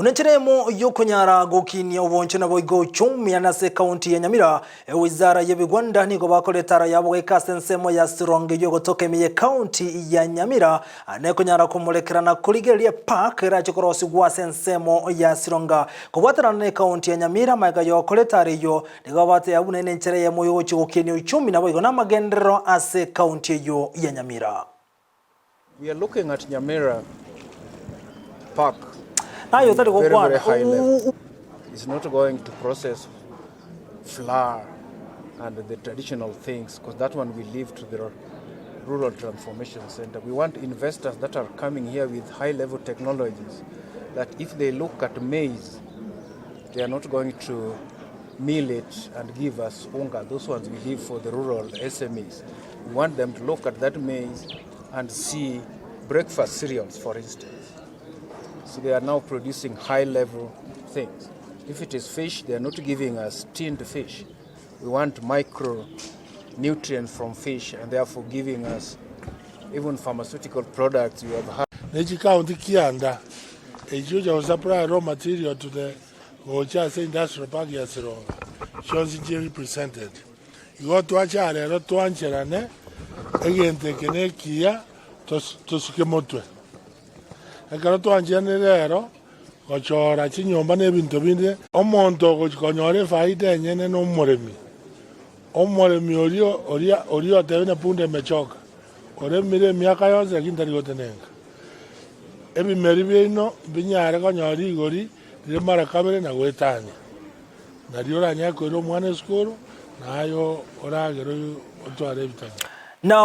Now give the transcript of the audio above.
Buna enchera eyemo y'okonyara gokinia obonche naboigo uchumi ase ekaunti ya Nyamira, ewizara y'ebigwanda nigo bakora etara yabo goika ase ensemo ya Sironga eyio egotoka ime y'ekaunti ya Nyamira nekonyara komorekera na korigereria epark erache korosigwa ase ensemo ya Sironga. Kobwatanana na ekaunti ya Nyamira magega yogokora etara eyio nigo babatebia buna nenchera eyemo yogochia gokinia uchumi naboigo namagenderero ase ekaunti eyio ya Nyamira. We are looking at Nyamira Park Naye otari very, gokwana very high level. It's not going to process flour and the traditional things because that one we leave to the Rural Transformation Center. We want investors that are coming here with high level technologies that if they look at maize, they are not going to mill it and give us unga. Those ones we leave for the rural SMEs. We want them to look at that maize and see breakfast cereals, for instance. So they are now producing high level things. If it is fish, they are not giving us tinned fish. We want micro nutrients from fish and therefore giving us even pharmaceutical products we have had. Ne chikaunti kianda echio chia go supply raw material to the gocha ase industrial park ya Sironga chionsi chire represented. Igo twacha rero twancherane egento eke nekiya tosuke motwe. Ekero twancheranire rero gochora chinyomba na ebinto binde, omonto ogochi konyora efaida enyene na omoremi. Omoremi oria oria oria otebire na punda emechoka, oremire emiaka yonsi lakini tari gotenenka. Ebimeri biaino mbinyare konyora rigori rire mara kabere na goetania. Nario oranyare koira omwana esukuru, na aye oragere otware ebitari.